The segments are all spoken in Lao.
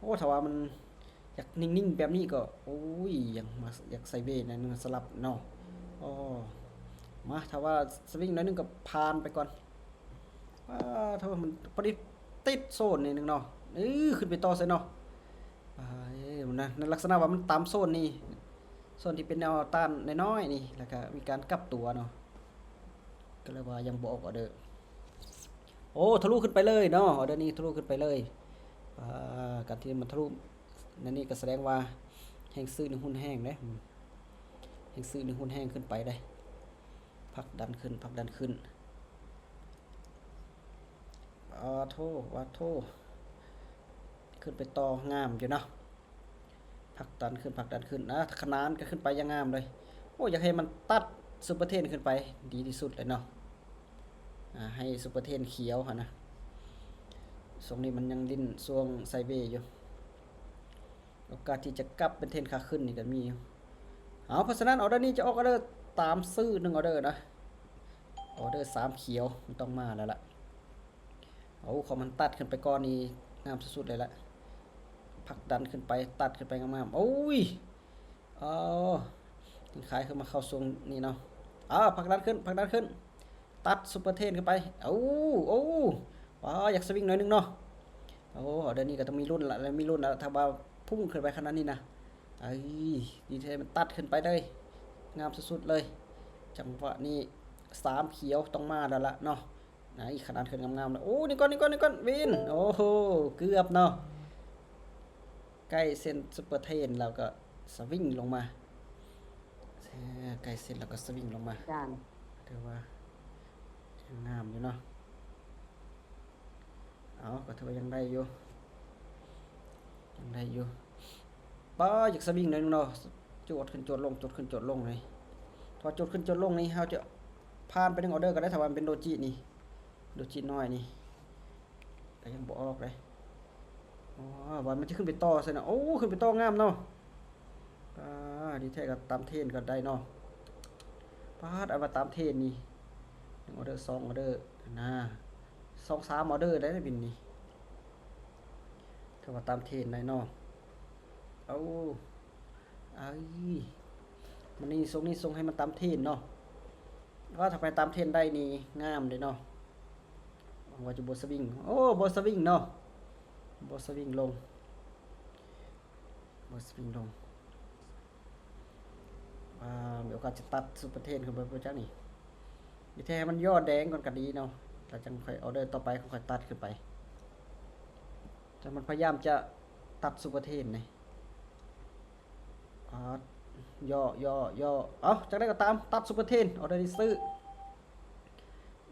ໂອ້ ຖ້າວ່າມັນຢາກນິ່ງໆແບບນີ້ກໍ ໂອ້ຍ ຍັງມາ ຢາກໄຊເວໜ້ອຍໜຶ່ງ ສະຫຼັບເນາະ. ໂອ້ ມາ ຖ້າວ່າສະວິງໜ້ອຍໜຶ່ງກໍຜ່ານໄປກ່ອນ. ປາໂທ້ ມັນພໍດີຕິດໂຊນນີ້ໜຶ່ງເນາະ. ເອີ ຂຶ້ນໄປຕໍ່ໃສ່ເນາະ. ປາ ເອີ ມັນນະ ໃນລັກສະນະວ່າມັນຕາມໂຊນນີ້ ໂຊນທີ່ເປັນແນວຕ້ານນ້ອຍໆນີ້ ແລ້ວກະມີການກັບຕົວເນາະ. ກໍເລີຍວ່າຍັງບໍ່ອອກອໍເດີ. ໂອ້ ທະລຸຂຶ້ນໄປເລີຍເນາະ, ອໍເດີນີ້ທະລຸຂຶ້ນໄປເລີຍ. ປາ ການທີ່ມັນທະລຸນັ້ນນີ້ກໍສະແດງວ່າແຮງຊື້ນີ້ຮຸນແຮງເດ້, ແຮງຊື້ນີ້ຮຸນແຮງຂຶ້ນໄປເດ້. ຜັກດັນຂຶ້ນ, ຜັກດັນຂຶ້ນ. ປາໂທ້ ປາໂທ້ ຂຶ້ນໄປຕໍ່ງາມຢູ່ເນາະ. ຜັກດັນຂຶ້ນ, ຜັກດັນຂຶ້ນ. ອາ ຂະໜານກໍຂຶ້ນໄປຢ່າງງາມເລີຍ. ໂອ້ ຢາກໃຫ້ມັນຕັດຊຸບເປີເທນຂຶ້ນໄປດີທີ່ສຸດເລີຍເນາະ. ອາ ໃຫ້ຊຸບເປີເທນຂຽວຫັ້ນນະ. ຊ່ວງນີ້ມັນຍັງຫຼິ້ນຊ່ວງໄຊເວຢູ່. ໂອກາດທີ່ຈະກັບເປັນເທນຂາຂຶ້ນນີ້ກໍມີຢູ່. ເອົາ ເພາະສະນັ້ນ ອໍເດີນີ້ຈະອອກອໍເດີຕາມຊື້ໜຶ່ງອໍເດີນະ. ອໍເດີສາມຂຽວມັນຕ້ອງມາແລ້ວລະ. ໂອ້ ຂອງມັນຕັດຂຶ້ນໄປກ່ອນນີ້ງາມສຸດໆເລີຍລະ. ຜັກດັນຂຶ້ນໄປ, ຕັດຂຶ້ນໄປງາມໆ. ໂອ້ຍ ເອົາ ຍັງຂາຍຂຶ້ນມາເຂົ້າຊ່ວງນີ້ເນາະ. ເອົາ ຜັກດັນຂຶ້ນ, ຜັກດັນຂຶ້ນ. ຕັດຊຸບເປີເທນຂຶ້ນໄປ. ໂອ້ ໂອ້ ວ້າ ຢາກສະວິງໜ້ອຍໜຶ່ງເນາະ. ໂອ້ ດຽວນີ້ກໍຕ້ອງມີລຸ້ນລະ, ມີລຸ້ນລະ ຖ້າວ່າພຸ່ງຂຶ້ນໄປຂະໜາດນີ້ນະ. ເອີຍ ດີແທ້ ມັນຕັດຂຶ້ນໄປເລີຍ. ງາມສຸດໆເລີຍ. ຈັງຫວະນີ້ສາມຂຽວຕ້ອງມາແລ້ວລະເນາະ. ນະ ອີກຂະໜາດຂຶ້ນງາມໆແລ້ວ. ໂອ້ ນີ້ກ່ອນ ນີ້ກ່ອນ ນີ້ກ່ອນ ວິນ. ໂອ້ໂຫ ເກືອບເນາະ. ໃກ້ເສັ້ນຊຸບເປີເທນແລ້ວກໍສະວິງລົງມາ. ເອີ ໃກ້ເສັ້ນແລ້ວກໍສະວິງລົງມາ. ຈານ ຖືວ່າຍັງງາມຢູ່ເນາະ. ເອົາ ກໍຖືວ່າຍັງໄດ້ຢູ່, ຍັງໄດ້ຢູ່. ປ້າ ຢາກສະວິງໜ້ອຍໜຶ່ງເນາະ. ຈວດຂຶ້ນຈວດລົງ, ຈວດຂຶ້ນຈວດລົງນີ້. ຖ້າຈວດຂຶ້ນຈວດລົງນີ້ ເຮົາຈະຜ່ານໄປໜຶ່ງອໍເດີກໍໄດ້ ຖ້າວ່າມັນເປັນໂດຈິນີ້. ໂດຈິນ້ອຍນີ້ ກໍຍັງບໍ່ອອກເດ້. ອໍ ວ່າມັນຈະຂຶ້ນໄປຕໍ່ໃສ່ນະ. ໂອ້ ຂຶ້ນໄປຕໍ່ງາມເນາະ. ອ່າ ດີແທ້ກໍຕາມເທນກໍໄດ້ເນາະ. ປາດ ອັນວ່າຕາມເທນນີ້ ໜຶ່ງອໍເດີ ສອງອໍເດີນະ, ສອງສາມອໍເດີໄດ້ນະບິນນີ້. ຖືວ່າຕາມເທນໄດ້ເນາະ. ເອົາ ເອີຍ ມັນນີ້ ຊົງນີ້ຊົງໃຫ້ມັນຕາມເທນເນາະ. ວ່າຖ້າໄປຕາມເທນໄດ້ນີ້ງາມເດ້ເນາະ. ຫວັງວ່າຈະບໍ່ສະວິງ. ໂອ້ ບໍ່ສະວິງເນາະ, ບໍ່ສະວິງລົງ, ບໍ່ສະວິງລົງ. ອ່າ ມີໂອກາດຈະຕັດຊຸບເປີເທນຂຶ້ນໄປບໍ່ຈັກນີ້. ມີແຕ່ໃຫ້ມັນຍໍ້ແດງກ່ອນກໍດີເນາະ, ແລ້ວຈັ່ງຄ່ອຍ ອໍເດີຕໍ່ໄປຄ່ອຍຕັດຂຶ້ນໄປ. ແຕ່ມັນພະຍາຍາມຈະຕັດຊຸບເປີເທນນີ້. ປາດ ຍໍ້ ຍໍ້ ຍໍ້. ເອົ້າ ຈັ່ງໃດກໍຕາມ ຕັດຊຸບເປີເທນ ອໍເດີນີ້ຊື້.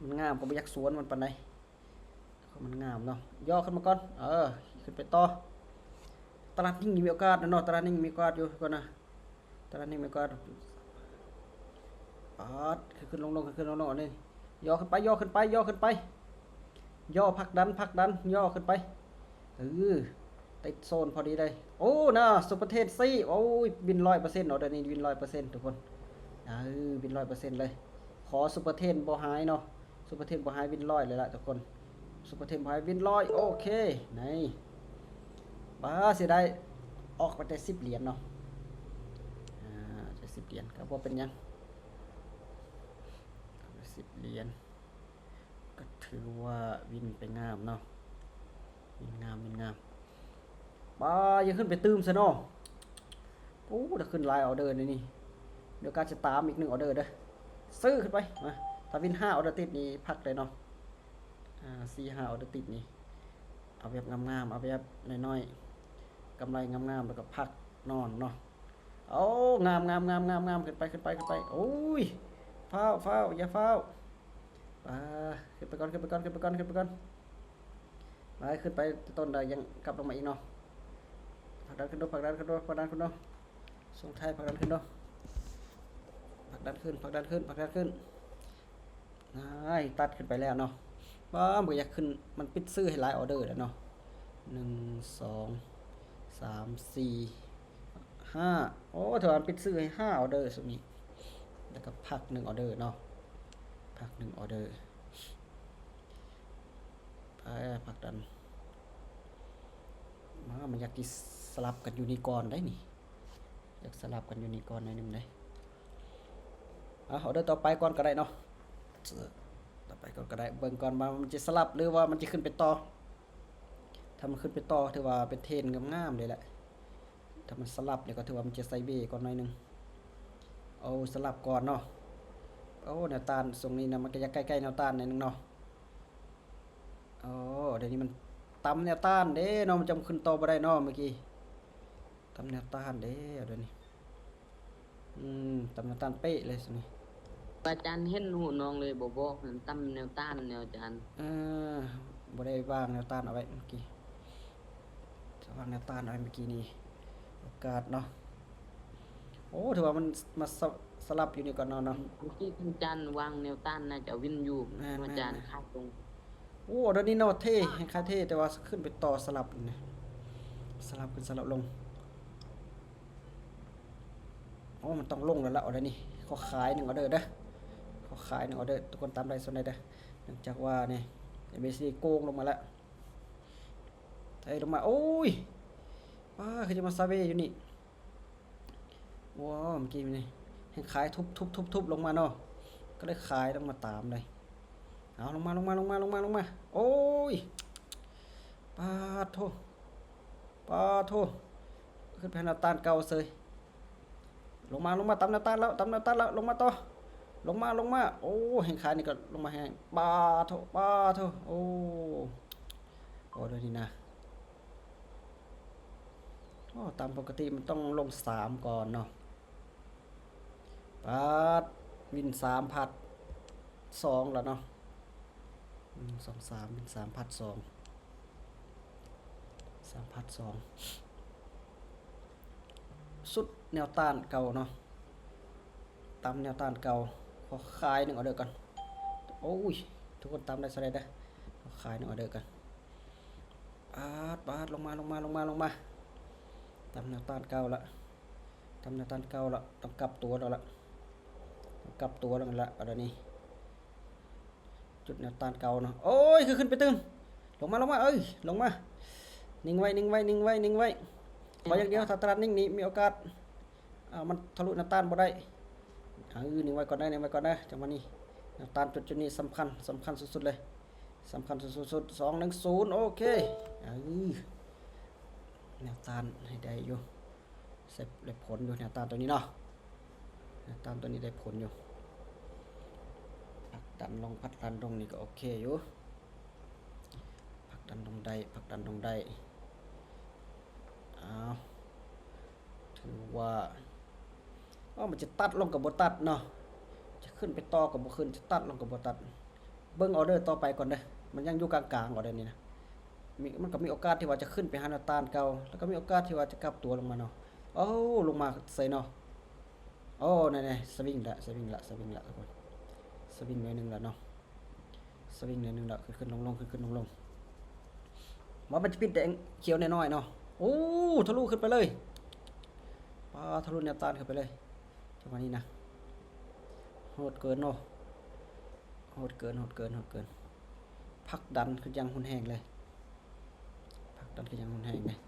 ມັນງາມ ກໍບໍ່ຢາກສວນມັນປານໃດ, ມັນງາມເນາະ. ຍໍ້ຂຶ້ນມາກ່ອນ. ເອີ ຂຶ້ນໄປຕໍ່. ຕະຫຼາດນີ້ມີໂອກາດນະເນາະ, ຕະຫຼາດນີ້ມີໂອກາດຢູ່ກ່ອນນະ, ຕະຫຼາດນີ້ມີໂອກາດ. ປາດ ຂຶ້ນໆລົງໆ ຂຶ້ນໆລົງໆ ອັນນີ້. ຍໍ້ຂຶ້ນໄປ ຍໍ້ຂຶ້ນໄປ ຍໍ້ຂຶ້ນໄປ. ຍໍ້ ຜັກດັນ ຜັກດັນ ຍໍ້ຂຶ້ນໄປ. ເອີ ຕິດໂຊນພໍດີເລີຍ. ໂອ້ ນະ ຊຸບເປີເທນຊີ້. ໂອ້ຍ ວິນຮ້ອຍເປີເຊັນເນາະ, ດຽວນີ້ວິນຮ້ອຍເປີເຊັນທຸກຄົນ. ເອີ ວິນຮ້ອຍເປີເຊັນເລີຍ. ຂໍຊຸບເປີເທນບໍ່ຫາຍເນາະ, ຊຸບເປີເທນບໍ່ຫາຍ ວິນຮ້ອຍເລີຍລະທຸກຄົນ. ຊຸບເປີເທນບໍ່ຫາຍ ວິນຮ້ອຍ. ໂອເຄ ນີ້. ບາ ເສຍດາຍ ອອກໄປແຕ່ສິບຫຼຽນເນາະ. ອາ ແຕ່ສິບຫຼຽນກໍບໍ່ເປັນຫຍັງ, ສິບຫຼຽນ. ກໍຖືວ່າວິນໄປງາມເນາະ, ວິນງາມ ວິນງາມ. ປາ ຍັງຂຶ້ນໄປຕື່ມຊະເນາະ. ໂອ້ ໄດ້ຂຶ້ນຫຼາຍອໍເດີໃນນີ້, ມີໂອກາດຈະຕາມອີກໜຶ່ງອໍເດີເດີ. ຊື້ຂຶ້ນໄປ. ມາ ຖ້າວິນຫ້າອໍເດີຕິດນີ້ພັກໄດ້ເນາະ. ອາ ສີ່ຫ້າອໍເດີຕິດນີ້ ເອົາແບບງາມໆ ເອົາແບບນ້ອຍໆ ກຳໄລງາມໆ ແລ້ວກໍພັກນອນເນາະ. ໂອ້ ງາມໆໆໆ ຂຶ້ນໄປ ຂຶ້ນໄປ ຂຶ້ນໄປ. ໂອ້ຍ ຟ້າວ ຟ້າວ ຢ່າຟ້າວ. ອ່າ ຂຶ້ນໄປກ່ອນ ຂຶ້ນໄປກ່ອນ ຂຶ້ນໄປກ່ອນ ຂຶ້ນໄປກ່ອນ. ໄປ ຂຶ້ນໄປຕົ້ນໃດ ຍັງກັບລົງມາອີກເນາະ. ຜັກດັນຂຶ້ນດູ ຜັກດັນຂຶ້ນດູ ຜັກດັນຂຶ້ນດູ. ສົ່ງທ້າຍ ຜັກດັນຂຶ້ນເນາະ, ຜັກດັນຂຶ້ນ ຜັກດັນຂຶ້ນ ຜັກດັນຂຶ້ນ. ອ້າຍ ຕັດຂຶ້ນໄປແລ້ວເນາະ. ວ້າ ມັນກໍຢາກຂຶ້ນ, ມັນປິດຊື້ໃຫ້ຫຼາຍອໍເດີແລ້ວເນາະ. ໜຶ່ງ ສອງ ສາມ ສີ່ ຫ້າ. ໂອ້ ຖືວ່າມັນປິດຊື້ໃຫ້ຫ້າອໍເດີຊ່ວງນີ້, ແລ້ວກໍພັກໜຶ່ງອໍເດີເນາະ, ພັກໜຶ່ງອໍເດີ. ໄປ ຜັກດັນມາ. ມັນ ຢາກຊິສະຫຼັບກັນຢູ່ນີ້ກ່ອນໄດ໋ນີ້ ຢາກສະຫຼັບກັນຢູ່ນີ້ກ່ອນໜ້ອຍໜຶ່ງໄດ໋. ເອົາ ອໍເດີຕໍ່ໄປກ່ອນກໍໄດ້ເນາະ ຕໍ່ໄປກ່ອນກໍໄດ້ ເບິ່ງກ່ອນວ່າມັນຈະສະຫຼັບ ຫຼືວ່າມັນຈະຂຶ້ນໄປຕໍ່. ຖ້າມັນຂຶ້ນໄປຕໍ່ ຖືວ່າເປັນເທຣນງາມໆເລີຍແຫຼະ. ຖ້າມັນສະຫຼັບນີ້ກໍຖືວ່າມັນຈະໄຊເວກ່ອນໜ້ອຍໜຶ່ງ. ໂອ້ ສະຫຼັບກ່ອນເນາະ. ໂອ້ ແນວຕ້ານຊ່ວງນີ້ນະ ມັນກໍຢາກໃກ້ໆແນວຕ້ານໜ້ອຍໜຶ່ງເນາະ. ໂອ້ ດຽວນີ້ມັນຕຳແນວຕ້ານເດ້ເນາະ ມັນຈະຂຶ້ນຕໍ່ບໍ່ໄດ້ເນາະ ເມື່ອກີ້ ຕຳແນວຕ້ານເດ້ ດຽວນີ້ ອືມ ຕຳແນວຕ້ານເປະເລີຍຊິນີ້. ອາຈານເຫັນຫູນ້ອງເລີຍບໍ່ບອກ ຕຳແນວຕ້ານແນວອາຈານ. ເອີ ບໍ່ໄດ້ວາງແນວຕ້ານເອົາໄວ້ເມື່ອກີ້ ວາງແນວຕ້ານເອົາໄວ້ເມື່ອກີ້ນີ້ ໂອກາດເນາະ. ໂອ້ ຖືວ່າມັນມາສະ ສະຫຼັບຢູ່ນີ້ກ່ອນເນາະ ເນາະ. ເມື່ອກີ້ອາຈານວາງແນວຕ້ານໜ້າຈະວິນຢູ່ ແມ່ນໆໆ ອາຈານຂາຍຕົງ. ໂອ້ ດຽວນີ້ເນາະ ເທ່ ແຮ່ງຂາຍເທ່ ແຕ່ວ່າຂຶ້ນໄປຕໍ່ສະຫຼັບນີ້ນະ ສະຫຼັບຂຶ້ນສະຫຼັບລົງ. ໂອ້ ມັນຕ້ອງລົງແລ້ວລະ ອໍເດີນີ້ ຂໍຂາຍໜຶ່ງອໍເດີເດີ ຂໍຂາຍໜຶ່ງອໍເດີ. ທຸກຄົນຕາມໄດ້ສ່ວນໃດເດີ ເນື່ອງຈາກວ່ານີ້ ເອັມເອຊີໂກງລົງມາແລ້ວ ເອີ ລົງມາ ໂອ້ຍ ປ້າ ຄືຈະມາຊາເວຢູ່ນີ້. ວ້າວ ເມື່ອກີ້ນີ້ແຮ່ງຂາຍທຸບໆໆລົງມາເນາະ ກໍເລີຍຂາຍລົງມາຕາມເລີຍ. ເອົາ ລົງມາ ລົງມາ ລົງມາ ລົງມາ ລົງມາ ໂອ້ຍ ປາດໂທ້ ປາດໂທ້ ຂຶ້ນໄປຫາແນວຕ້ານເກົ່າເສີຍ. ລົງມາ ລົງມາ ຕຳແນວຕ້ານແລ້ວ ຕຳແນວຕ້ານແລ້ວ ລົງມາຕໍ່ ລົງມາ ລົງມາ. ໂອ້ ແຮ່ງຂາຍນີ້ກໍລົງມາແຮງ ປາດໂທ້ ປາດໂທ້ ໂອ້ ໂອ້ ດຽວນີ້ນະ. ໂອ້ ຕາມປົກກະຕິມັນຕ້ອງລົງສາມກ່ອນເນາະ. ປາດ ວິນສາມ ພັດສອງແລ້ວເນາະ ໜຶ່ງ ສອງ ສາມ ວິນສາມ ພັດສອງ ສາມ ພັດສອງ. ສຸດແນວຕ້ານເກົ່າເນາະ ຕຳແນວຕ້ານເກົ່າ ຂໍຂາຍໜຶ່ງອໍເດີກ່ອນ. ໂອ້ຍ ທຸກຄົນຕາມໄດ້ສ່ຳໃດເດີ ຂໍຂາຍໜຶ່ງອໍເດີກ່ອນ. ປາດ ປາດ ລົງມາ ລົງມາ ລົງມາ ລົງມາ ຕຳແນວຕ້ານເກົ່າລະ ຕຳແນວຕ້ານເກົ່າລະ ຕ້ອງກັບຕົວແລ້ວລະ ຕ້ອງກັບຕົວແລ້ວລະ ເອົາດຽວນີ້ ຈຸດແນວຕ້ານເກົ່າເນາະ. ໂອ້ຍ ຄືຂຶ້ນໄປຕື່ມ ລົງມາ ລົງມາ ເອີຍ ລົງມາ ນິ່ງໄວ້ ນິ່ງໄວ້ ນິ່ງໄວ້ ນິ່ງໄວ້ ຂໍຢ່າງດຽວ ຖ້າຕະຫຼາດນິ່ງນີ້ມີໂອກາດ ເອົາ ມັນທະລຸແນວຕ້ານບໍ່ໄດ້. ເອີ ນິ່ງໄວ້ກ່ອນເດີ ນິ່ງໄວ້ກ່ອນເດີ ຈັງຫວະນີ້ ແນວຕ້ານຈຸດໆນີ້ສຳຄັນ ສຳຄັນສຸດໆເລີຍ ສຳຄັນສຸດໆ ສອງ ໜຶ່ງ ສູນ ໂອເຄ. ເອີ ແນວຕ້ານໃຫ້ໄດ້ຢູ່ ໃຊ້ໄດ້ຜົນຢູ່ ແນວຕ້ານຕົວນີ້ເນາະ ແນວຕ້ານຕົວນີ້ໄດ້ຜົນຢູ່. ຜັກດັນລົງ ຜັກດັນລົງນີ້ກໍໂອເຄຢູ່ ຜັກດັນລົງໄດ້ ຜັກດັນລົງໄດ້. ອ້າວ ຖືວ່າ ເອີ ມັນຈະຕັດລົງກໍບໍ່ຕັດເນາະ ຈະຂຶ້ນໄປຕໍ່ກໍບໍ່ຂຶ້ນ ຈະຕັດລົງກໍບໍ່ຕັດ. ເບິ່ງອໍເດີຕໍ່ໄປກ່ອນເດີ ມັນຍັງຢູ່ກາງໆ ອໍເດີນີ້ນະ ມີ ມັນກໍມີໂອກາດທີ່ວ່າຈະຂຶ້ນໄປຫາແນວຕ້ານເກົ່າ ແລ້ວກໍມີໂອກາດທີ່ວ່າຈະກັບຕົວລົງມາເນາະ. ໂອ້ ລົງມາໃສ່ເນາະ ໂອ້ ແນ່ໆ ສະວິງລະ ສະວິງລະ ສະວິງລະ ທຸກຄົນ ສະວິງໜ້ອຍໜຶ່ງລະເນາະ ສະວິງໜ້ອຍໜຶ່ງລະ ຂຶ້ນໆລົງໆ ຂຶ້ນໆລົງໆ. ວ່າມັນຈະປິດແດງຂຽວແນ່ນ້ອຍເນາະ. ໂອ້ ທະລຸຂຶ້ນໄປເລີຍ ປາ ທະລຸແນວຕ້ານຂຶ້ນໄປເລີຍ ຈັງຫວະນີ້ນະ ໂຫດເກີນເນາະ ໂຫດເກີນ ໂຫດເກີນ ໂຫດເກີນ. ຜັກດັນຂຶ້ນຢ່າງຮຸນແຮງເລີຍ ຜັກດັນຂຶ້ນຢ່າງຮຸນແຮງເລີຍ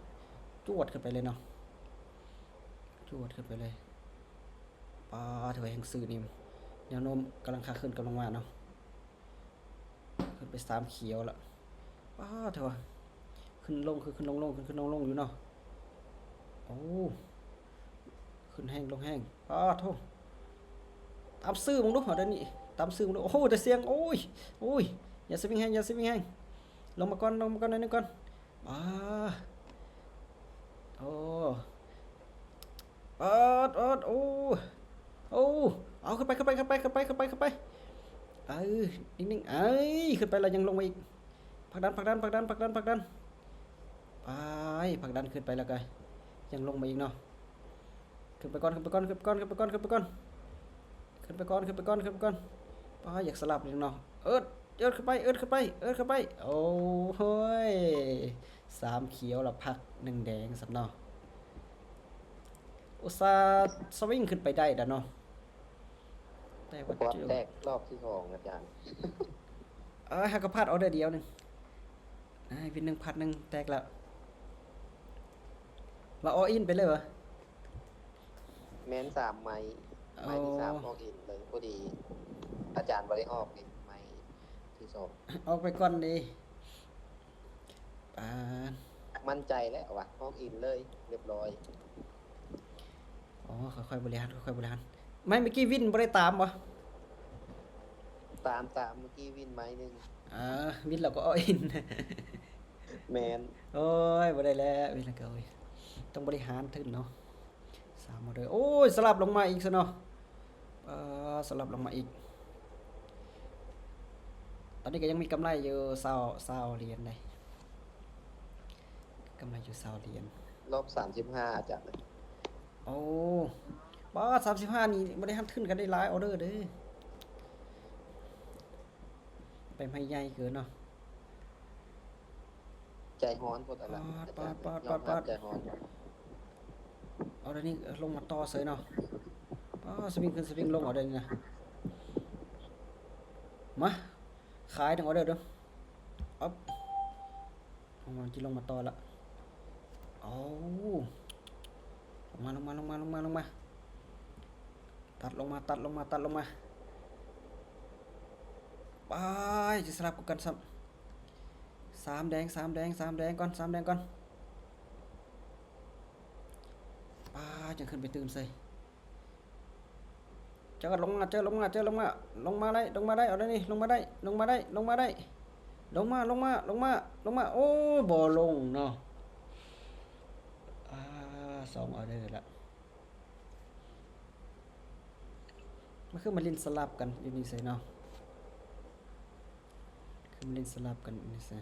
ຈວດຂຶ້ນໄປເລີຍເນາະ ຈວດຂຶ້ນໄປເລີຍ. ປາ ຖືວ່າແຮງຊື້ນີ້ ແນວໂນ້ມກຳລັງຂາຂຶ້ນກຳລັງມາເນາະ ຂຶ້ນໄປສາມຂຽວລະ ປາ ຖືວ່າຂຶ້ນລົງ ຂຶ້ນໆລົງໆ ຂຶ້ນໆລົງໆຢູ່ເນາະ. ໂອ້ ຂຶ້ນແຮງລົງແຮງ ປາໂທ້ ຕາມຊື້ເບິ່ງດູ ເອົາດຽວນີ້ ຕາມຊື້ເບິ່ງດູ. ໂອ້ໂຫ ແຕ່ສຽງ ໂອ້ຍ ໂອ້ຍ ຢ່າສະວິງແຮງ ຢ່າສະວິງແຮງ ລົງມາກ່ອນ ລົງມາກ່ອນໜ້ອຍໜຶ່ງກ່ອນ. ປາ ໂອ້ ປາດ ປາດ ໂອ້ ໂອ້ ເອົາ ຂຶ້ນໄປ ຂຶ້ນໄປ ເອີ ນິ່ງໆ ເອີຍ ຂຶ້ນໄປແລ້ວຍັງລົງມາອີກ ຜັກດັນ ຜັກດັນ ຜັກດັນ ຜັກດັນ ຜັກດັນ ໄປ ຜັກດັນຂຶ້ນໄປແລ້ວກໍຍັງລົງມາອີກເນາະ. ຂຶ້ນໄປກ່ອນ ຂຶ້ນໄປກ່ອນ ຂຶ້ນໄປກ່ອນ ຂຶ້ນໄປກ່ອນ ຂຶ້ນໄປກ່ອນ ຂຶ້ນໄປກ່ອນ ຂຶ້ນໄປກ່ອນ ຂຶ້ນໄປກ່ອນ. ປາ ຢາກສະຫຼັບເລີຍເນາະ ເອີດ ເອີດຂຶ້ນໄປ ເອີດຂຶ້ນໄປ ເອີດຂຶ້ນໄປ. ໂອ້ໂຫຍ ສາມຂຽວລະພັກໜຶ່ງແດງຊ້ຳເນາະ. ອຸດສ່າສະວິງຂຶ້ນໄປໄດ້ດາເນາະ ແຕ່ວ່າ ແຕກລອບທີສອງອາຈານ. ເອີ ຫາກະພາດອໍເດີດຽວໜຶ່ງ ໃຫ້ວິນໜຶ່ງ ພັດໜຶ່ງ ແຕກແລ້ວ. ລະ ອໍອິນໄປເລີຍຫວາ? ແມ່ນ ສາມ ໄມ້ ໄມ້ທີສາມ ອໍ ອອກອິນເລີຍ. ພໍດີອາຈານບໍ່ໄດ້ອອກເດ້ ໄມ້ທີສອງ ອອກໄປກ່ອນເດ້. ປາດ ໝັ້ນໃຈແລ້ວວ່າ ອອກອິນເລີຍ ຮຽບຮ້ອຍ. ອໍ ຄ່ອຍໆບໍລິຫານ ຄ່ອຍໆບໍລິຫານ. ໄມ້ເມື່ອກີ້ວິນບໍ່ໄດ້ຕາມບໍ່? ຕາມ ຕາມ ເມື່ອກີ້ວິນໄມ້ໜຶ່ງ. ເອີ ວິນແລ້ວກໍອໍອິນ. ແມ່ນ. ໂອ້ຍ ບໍ່ໄດ້ແລ້ວ ວິນແລ້ວກໍ ໂອ້ຍ ຕ້ອງບໍລິຫານທຶນເນາະ. ສາມອອເດີ. ໂອ້ຍ ສະຫຼັບລົງມາອີກຊະເນາະ. ເອີ ສະຫຼັບລົງມາອີກ. ຕອນນີ້ກໍຍັງມີກຳໄລຢູ່ຊາວ ຊາວຫຼຽນເດ້. ກຳໄລຢູ່ຊາວຫຼຽນ. ລອບສາມສິບຫ້າ ອາຈານ. ໂອ້ ປາດ ສາມສິບຫ້ານີ້ບໍ່ໄດ້ຫັນທຶນກັນໄດ້ຫຼາຍອອເດີເດ້. ໄປໄມ້ໃຫຍ່ເກີນເນາະ. ໃຈຮ້ອນໂພດ ອັນນັ້ນ ປາດ ອາຈານ ປາດ ຍອມຮັບ ປາດ ໃຈຮ້ອນ. ເອົາດຽວນີ້ລົງມາຕໍ່ເສີຍເນາະ. ປາດ ສະວິງຂຶ້ນສະວິງລົງ ເອົາດຽວນີ້ນະ. ມາ ຂາຍໜຶ່ງອອເດີເດີ້. ອັບ ລົງມາ ຊິລົງມາຕໍ່ລະ. ເອົາ ລົງມາ ລົງມາ ລົງມາ ລົງມາ ລົງມາ. ຕັດລົງມາ ຕັດລົງມາ ຕັດລົງມາ. ປາດ ຊິສະຫຼັບກັນຊ້ຳ. ສາມແດງ ສາມແດງ ສາມແດງກ່ອນ ສາມແດງກ່ອນ. ປາດ ຍັງຂຶ້ນໄປຕື່ມໃສ່. ເຈີລົງມາ ເຈີລົງມາ ເຈີລົງມາ ລົງມາໄດ້ ລົງມາໄດ້ ເອົາໄດ້ນີ້ ລົງມາໄດ້ ລົງມາໄດ້ ລົງມາໄດ້. ລົງມາ ລົງມາ ລົງມາ ລົງມາ. ໂອ້ ບໍ່ລົງເນາະ. ອາ ສອງອອເດີລະ. ມັນຄືມາຫຼິ້ນສະຫຼັບກັນຢູ່ນີ້ໃສເນາະ. ຄືມາຫຼິ້ນສະຫຼັບກັນຢູ່ນີ້ໃສ.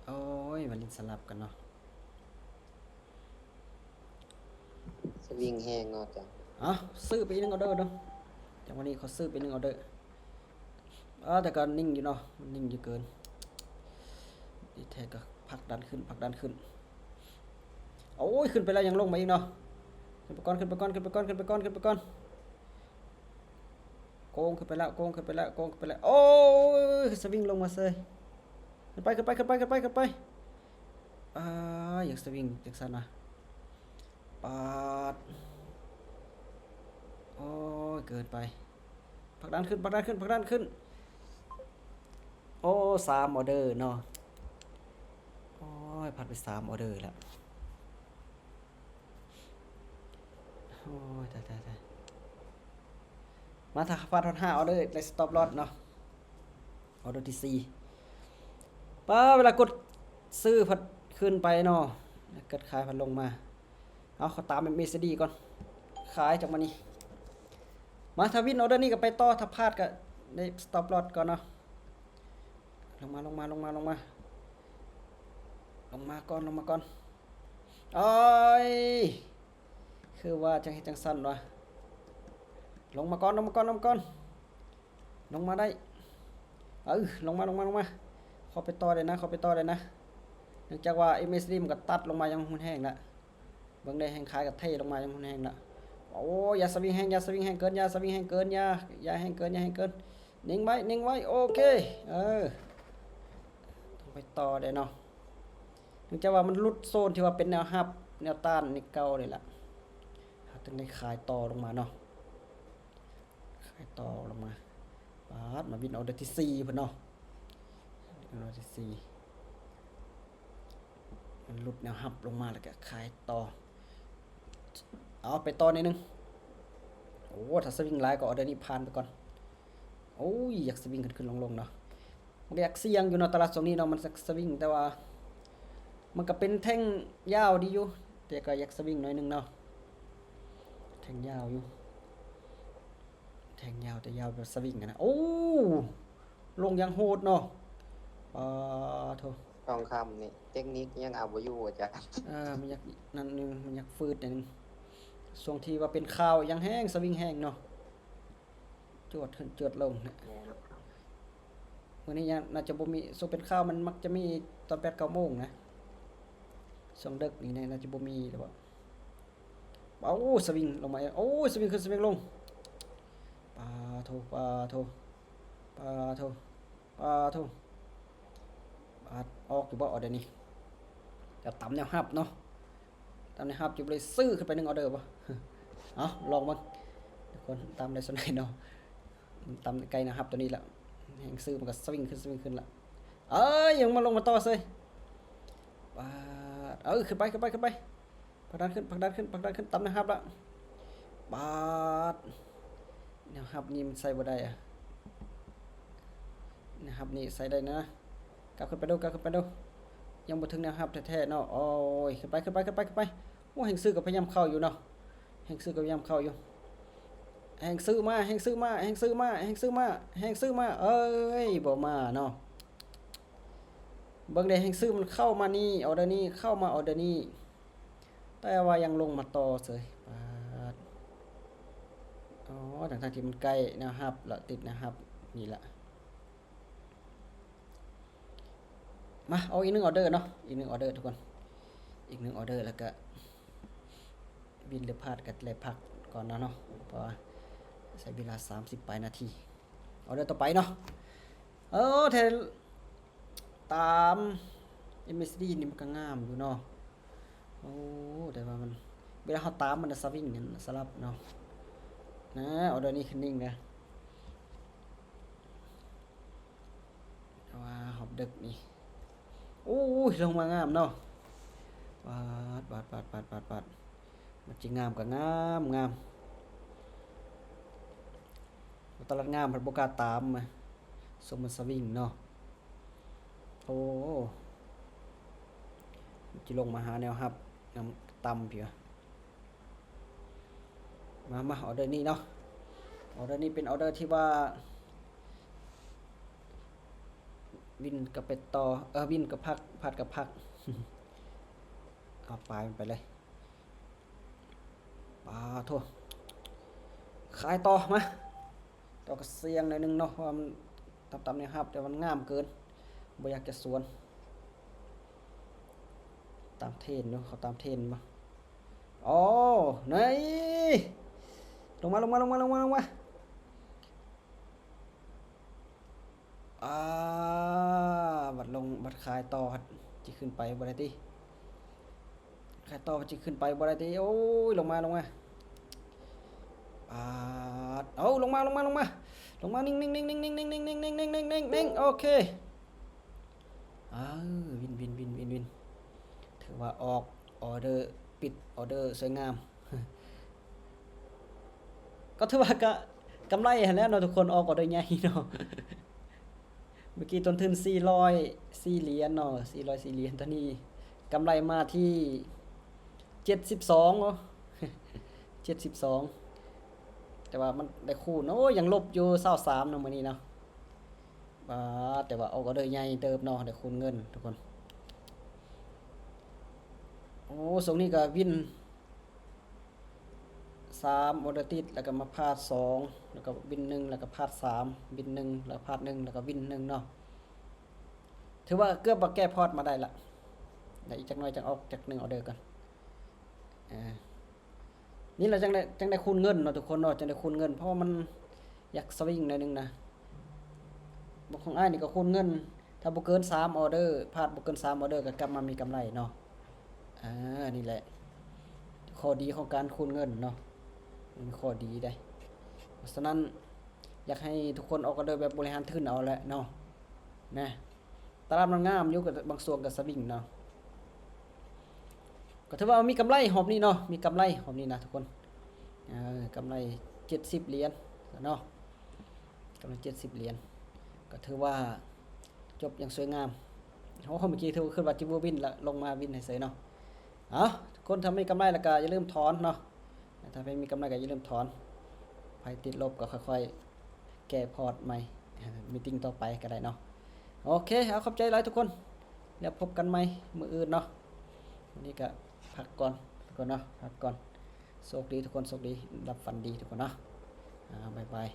ໂອ້ຍ ມາຫຼິ້ນສະຫຼັບກັນເນາະ. ສະວິງແຮງເນາະ ອາຈານ. ເອົາ ຊື້ໄປອີກໜຶ່ງອອເດີເດີ້. ຈັງຫວະນີ້ຂໍຊື້ໄປໜຶ່ງອອເດີ. ເອີ ແຕ່ກໍນິ່ງຢູ່ເນາະ ມັນນິ່ງຢູ່ເກີນ. ທີ່ແທ້ກໍຜັກດັນຂຶ້ນ ຜັກດັນຂຶ້ນ. ໂອ້ຍ ຂຶ້ນໄປແລ້ວຍັງລົງມາອີກເນາະ. ຂຶ້ນໄປກ່ອນ ຂຶ້ນໄປກ່ອນ ຂຶ້ນໄປກ່ອນ ຂຶ້ນໄປກ່ອນ ຂຶ້ນໄປກ່ອນ. ໂກງຂຶ້ນໄປແລ້ວ ໂກງຂຶ້ນໄປແລ້ວ ໂກງຂຶ້ນໄປແລ້ວ. ໂອ້ຍ ສະວິງລົງມາເສີຍ. ຂຶ້ນໄປ ຂຶ້ນໄປ ຂຶ້ນໄປ ຂຶ້ນໄປ ຂຶ້ນໄປ. ອາ ຢາກສະວິງຈັ່ງຊັ້ນນະ. ປາດ ໂອ້ຍ ເກີນໄປ. ຜັກດັນຂຶ້ນ ຜັກດັນຂຶ້ນ ຜັກດັນຂຶ້ນ. ໂອ້ ສາມອອເດີເນາະ. ໂອ້ຍ ພັດໄປສາມອອເດີແລ້ວ. ໂອ້ຍ ຕາຍ ຕາຍ ຕາຍ. ມາ ຖ້າພາດຮອດຫ້າອອເດີ ໄດ້ສະຕັອບລອສເນາະ. ອອເດີທີສີ່. ປາ ເວລາກົດຊື້ພັດຂຶ້ນໄປເນາະ ແລ້ວກົດຂາຍພັດລົງມາ. ເອົາ ຂໍຕາມເອັມເອຊີດີກ່ອນ. ຂາຍຈາກມານີ້. ມາ ຖ້າວິນອອເດີນີ້ກໍໄປຕໍ່, ຖ້າພາດກໍໄດ້ສະຕັອບລອສກ່ອນເນາະ. ລົງມາ ລົງມາ ລົງມາ ລົງມາ. ລົງມາກ່ອນ ລົງມາກ່ອນ. ໂອ້ຍ ຄືວ່າຈັ່ງເຮັດຈັ່ງຊັ້ນວະ. ລົງມາກ່ອນ ລົງມາກ່ອນ ລົງມາກ່ອນ. ລົງມາໄດ້. ເອີ ລົງມາ ລົງມາ ລົງມາ. ຂໍໄປຕໍ່ໄດ້ນະ ຂໍໄປຕໍ່ໄດ້ນະ. ເນື່ອງຈາກວ່າເອັມເອຊີດີມັນກໍຕັດລົງມາຢ່າງຮຸນແຮງລະ. ເບິ່ງໄດ້ ແຮງຂາຍກໍເທລົງມາຢ່າງຮຸນແຮງລະ. ໂອ້ ຢ່າສະວິງແຮງ ຢ່າສະວິງແຮງເກີນ ຢ່າສະວິງແຮງເກີນ ຢ່າ ຢ່າແຮງເກີນ ຢ່າແຮງເກີນ. ນິ່ງໄວ້ ນິ່ງໄວ້. ໂອເຄ ເອີ ຕ້ອງໄປຕໍ່ໄດ້ເນາະ. ເນື່ອງຈາກວ່າມັນຫຼຸດໂຊນທີ່ວ່າເປັນແນວຮັບ ແນວຕ້ານນີ້ເກົ່ານີ້ລະ. ເຮົາຈຶ່ງໄດ້ຂາຍຕໍ່ລົງມາເນາະ. ຂາຍຕໍ່ລົງມາ. ປາດ ມາວິນອອເດີທີສີ່ພຸ້ນເນາະ. ອອເດີທີສີ່ ມັນຫຼຸດແນວຮັບລົງມາ ແລ້ວກໍຂາຍຕໍ່. ເອົາ ໄປຕໍ່ໜ້ອຍໜຶ່ງ. ໂອ້ ຖ້າສະວິງຫຼາຍກໍອອເດີນີ້ຜ່ານໄປກ່ອນ. ໂອ້ຍ ຢາກສະວິງຂຶ້ນໆລົງໆເນາະ. ມັນກໍຢາກສ່ຽງຢູ່ເນາະ ຕະຫຼາດຊ່ວງນີ້ເນາະ ມັນສະ ສະວິງ ແຕ່ວ່າມັນກໍເປັນແທ່ງຍາວດີຢູ່ ແຕ່ກໍຢາກສະວິງໜ້ອຍໜຶ່ງເນາະ. ແທ່ງຍາວຢູ່ ແທ່ງຍາວ ແຕ່ຍາວແບບສະວິງຫັ້ນນະ. ໂອ້ ລົງຢ່າງໂຫດເນາະ. ປາໂທ ທອງຄຳນີ້ເຕັກນິກຍັງເອົາບໍ່ຢູ່ ອາຈານ. ເອີ ມັນຢາກນັ້ນໜຶ່ງ ມັນຢາກຝືດໜ້ອຍໜຶ່ງ. ຊ່ວງທີ່ວ່າເປັນຂ່າວຢ່າງແຮງ ສະວິງແຮງເນາະ. ຈວດຂຶ້ນຈວດລົງນະ. ແມ່ນ. ມື້ນີ້ຍັງ ໜ້າຈະບໍ່ມີ ຊ່ວງເປັນຂ່າວມັນມັກຈະມີຕອນແປດເກົ້າໂມງນະ. ຊ່ວງເດິກນີ້ນະ ໜ້າຈະບໍ່ມີແລ້ວ. ໂອ້ ສະວິງລົງມາ. ໂອ້ ສະວິງຂຶ້ນ ສະວິງລົງ. ປາໂທ ປາໂທ ປາໂທ ປາໂທ. ປາ ອອກຢູ່ບໍ່ອໍເດີນີ້? ດຽວຕາມແນວຮັບເນາະ ຕາມແນວຮັບຢູ່ ບໍ່ໄດ້ຊື້ຂຶ້ນໄປໜຶ່ງອໍເດີບໍ່? ເອົາ ລອງເບິ່ງທຸກຄົນ ຕາມໄດ້ສ່ຳໃດເນາະ ຕາມໃກ້ແນວຮັບຕົວນີ້ລະ ແຮງຊື້ມັນກໍສະວິງຂຶ້ນ ສະວິງຂຶ້ນລະ ເອີຍ ຍັງມາລົງມາຕໍ່ເສີຍ ປາດ ເອີ ຂຶ້ນໄປ ຂຶ້ນໄປ ຂຶ້ນໄປ ຜັກດັນຂຶ້ນ ຜັກດັນຂຶ້ນ ຜັກດັນຂຶ້ນ ຕາມແນວຮັບລະ ປາດ ແນວຮັບນີ້ມັນໃສ່ບໍ່ໄດ້ອະ ແນວຮັບນີ້ໃສ່ໄດ້ນະ ກ້າວຂຶ້ນໄປດູ ກ້າວຂຶ້ນໄປດູ ຍັງບໍ່ເຖິງແນວຮັບແທ້ໆເນາະ ໂອ້ຍ ຂຶ້ນໄປ ຂຶ້ນໄປ ຂຶ້ນໄປ ຂຶ້ນໄປ ໂອ້ ແຮງຊື້ກໍພະຍາຍາມເຂົ້າຢູ່ເນາະ ແຮງຊື້ກໍພະຍາຍາມເຂົ້າຢູ່ ແຮງຊື້ມາ ແຮງຊື້ມາ ແຮງຊື້ມາ ແຮງຊື້ມາ ແຮງຊື້ມາ ເອີຍ ບໍ່ມາເນາະ ເບິ່ງເດ້ ແຮງຊື້ມັນເຂົ້າມານີ້ ອໍເດີນີ້ ເຂົ້າມາອໍເດີນີ້ ແຕ່ວ່າຍັງລົງມາຕໍ່ເສີຍ ປາດ ອໍ ທັງໆທີ່ມັນໃກ້ແນວຮັບລະ ຕິດແນວຮັບນີ້ລະ ມາ ເອົາອີກໜຶ່ງອໍເດີເນາະ ອີກໜຶ່ງອໍເດີທຸກຄົນ ອີກໜຶ່ງອໍເດີ ແລ້ວກະວິນຫຼືພາດກໍແລະພັກກ່ອນເນາະ ເນາະ ເພາະວ່າໃຊ້ເວລາສາມສິບປາຍນາທີ ອໍເດີຕໍ່ໄປເນາະ ເອີ ແທ້ ຕາມເອັມເອສດີນີ້ມັນກໍງາມຢູ່ເນາະ ໂອ້ ແຕ່ວ່າມັນ ເວລາເຮົາຕາມມັນຈະສະວິງ ສະຫຼັບເນາະ ນະ ອໍເດີນີ້ຂຶ້ນນິ່ງນະ ແຕ່ວ່າຮອບດຶກນີ້ ໂອ້ຍ ລົງມາງາມເນາະ ປາດ ປາດ ປາດ ມັນຊິງາມກໍງາມ ງາມ ຕະຫຼາດງາມພັດບໍ່ກ້າຕາມ ສົມມັນສະວິງເນາະ ໂອ້ ມັນຊິລົງມາຫາແນວຮັບ ນຳຕ່ຳພີ້ວະ ມາ ມາ ອໍເດີນີ້ເນາະ ອໍເດີນີ້ເປັນອໍເດີທີ່ວ່າ ວິນກັບໄປຕໍ່ ເອີ ວິນກັບພັກ ພັດກັບພັກ ເອົາປາຍມັນໄປເລີຍ ປາໂທ້ ຂາຍຕໍ່ມາ ແຕ່ວ່າກໍສ່ຽງໜ້ອຍໜຶ່ງເນາະ ເພາະວ່າມັນຕາມ ຕາມແນວຮັບ ແຕ່ມັນງາມເກີນ ບໍ່ຢາກຈະສວນ ຕາມເທຣນຢູ່ ເຂົາຕາມເທຣນບໍ່ ອໍ ນີ້ ລົງມາ ລົງມາ ລົງມາ ລົງມາ ລົງມາ ອາ ບັດລົງ ບັດຂາຍຕໍ່ ຊິຂຶ້ນໄປບໍ່ໄດ້ຕິ ຂາຍຕໍ່ ຊິຂຶ້ນໄປບໍ່ໄດ້ຕິ ໂອ້ຍ ລົງມາ ລົງມາ ປາດ ເອົາ ລົງມາ ລົງມາ ລົງມາ ລົງມາ ນິ່ງໆໆໆໆໆໆໆໆໆໆ ໂອເຄ ເອີ ວິນ ວິນ ວິນ ວິນ ວິນ ຖືວ່າອອກອໍເດີ ປິດອໍເດີສວຍງາມ ກໍຖືວ່າກະກຳໄລຫັ້ນແຫຼະເນາະທຸກຄົນ ອອກອໍເດີໃຫຍ່ເນາະ ເມື່ອກີ້ຕົ້ນທຶນສີ່ຮ້ອຍສີ່ຫຼຽນເນາະ ສີ່ຮ້ອຍສີ່ຫຼຽນ ຕອນນີ້ກຳໄລມາທີ່ເຈັດສິບສອງເນາະ ເຈັດສິບສອງ ແຕ່ວ່າມັນໄດ້ຄູນ ໂອ້ຍ ຍັງລົບຢູ່ຊາວສາມເນາະ ມື້ນີ້ເນາະ ປາດ ແຕ່ວ່າອອກອໍເດີໃຫຍ່ເຕີບເນາະ ໄດ້ຄູນເງິນທຸກຄົນ ໂອ້ ຊ່ວງນີ້ກໍວິນ ສາມອໍເດີຕິດ ແລ້ວກໍມາພາດສອງ ແລ້ວກໍວິນໜຶ່ງ ແລ້ວກໍພາດສາມ ວິນໜຶ່ງ ແລ້ວພາດໜຶ່ງ ແລ້ວກໍວິນໜຶ່ງເນາະ ຖືວ່າເກືອບວ່າແກ້ພອດມາໄດ້ລະ ແລ້ວອີກຈັກໜ້ອຍຈັ່ງອອກຈັກໜຶ່ງອໍເດີກ່ອນ ເອີ ນີ້ລະຈັ່ງໄດ້ ຈັ່ງໄດ້ຄູນເງິນເນາະທຸກຄົນເນາະ ຈັ່ງໄດ້ຄູນເງິນ ເພາະວ່າມັນຢາກສະວິງໜ້ອຍໜຶ່ງນະ ຂອງອ້າຍນີ້ກໍຄູນເງິນ ຖ້າບໍ່ເກີນສາມອໍເດີ ພາດບໍ່ເກີນສາມອໍເດີ ກໍກັບມາມີກຳໄລເນາະ ເອີ ນີ້ແຫຼະ ຂໍ້ດີຂອງການຄູນເງິນເນາະ ມັນຂໍ້ດີເດ້ ເພາະສະນັ້ນ ຢາກໃຫ້ທຸກຄົນອອກອໍເດີແບບບໍລິຫານທຶນເອົາແຫຼະເນາະ ນະ ຕະຫຼາດມັນງາມຢູ່ ກໍບາງຊ່ວງກໍສະວິງເນາະ ກໍຖືວ່າມີກຳໄລຮອບນີ້ເນາະ ມີກຳໄລຮອບນີ້ນະທຸກຄົນ ເອີ ກຳໄລເຈັດສິບຫຼຽນເນາະ ກຳໄລເຈັດສິບຫຼຽນ ກໍຖືວ່າຈົບຢ່າງສວຍງາມ ໂອ້ ເມື່ອກີ້ຖືວ່າຄິດວ່າຊິບໍ່ວິນລະ ລົງມາວິນໃຫ້ເສີຍເນາະ ເອົາ ທຸກຄົນ ຖ້າມີກຳໄລແລ້ວກໍຢ່າລືມຖອນເນາະ ຖ້າໃຜມີກຳໄລກໍຢ່າລືມຖອນ ໃຜຕິດລົບກໍຄ່ອຍໆ ແກ້ພອດໃໝ່ ມີຕິງຕໍ່ໄປກໍໄດ້ເນາະ ໂອເຄ ເອົາ ຂອບໃຈຫຼາຍທຸກຄົນ ແລ້ວພົບກັນໃໝ່ມື້ອື່ນເນາະ ມື້ນີ້ກໍພັກກ່ອນທຸກຄົນເນາະ ພັກກ່ອນ ໂຊກດີທຸກຄົນ ໂຊກດີ ຫຼັບຝັນດີທຸກຄົນເນາະ ອາ ບາຍບາຍ.